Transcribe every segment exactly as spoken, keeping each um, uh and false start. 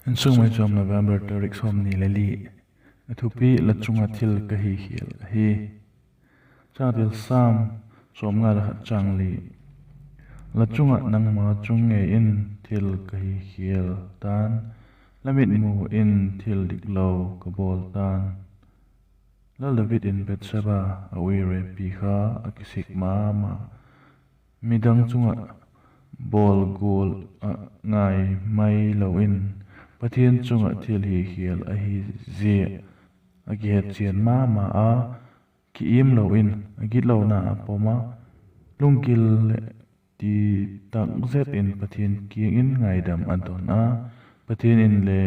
Insung Maicham, November tarik sawmni le li. A thupi: La chung ah thil ka hikhial ahi. Changtil: Sam sawmnga le khat, chang li. La chung ah nangma chung ngei in thil ka hikhial ta'n, la mitmu in thil diklo ka bawl ta'n. Lal David in Bathsheba a uirepi kha a kisik ma ma. Midang chung ah bawl gual ah ngai mai lo in, Pathian chung ah thil hikhial ahi zia a kihetchian ma ma a, ki-im lo in a gitlona a pom a, lunggil leh ti tak zet in Pathian kiang in ngaidam a don a, Pathian inle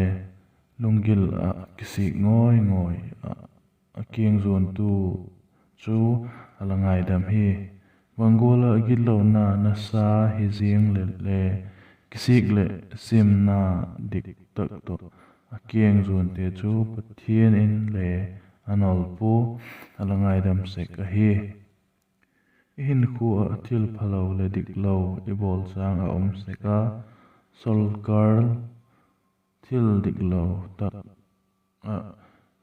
lunggil ah kisik ngawi ngawi ah a kiang zuantu chu a la ngaidam hi. Bang gual ah gitlona nasa hi ziang leh le, kisik leh simna dik tak tawh a kiang zuante chu Pathian inle a nol pua, a la ngaidam sek ahi. I hinkhua ah thil phalo leh diklo i bawl sâng a um sek a, solkar, thil diklo tak ah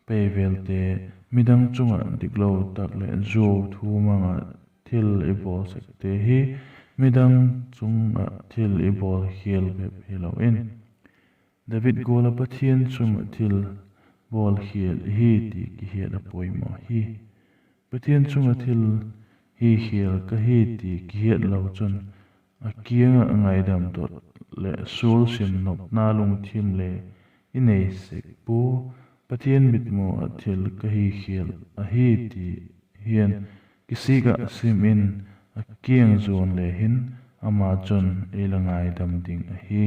peivelte, midang chung ah diklo tak leh zuau thu mang ah thil i bawl sekte hi midang chung ah thil i bawl khial bep hilo in, David gual ah Pathian chung ah thil bawl khial ihi ti kihiat a poimaw hi. Pathian chung ah thil hikhial ka hi ti kihiat lo chun, a kiang ah ngaidam dot leh sual sim nopna lungthim le i nei sek pua. Pathian mitmu ah thil ka hikhial ahi ti hian kisik ah sim in a kiang zuan le hin, ama chun ei la ngaidam ding ahi.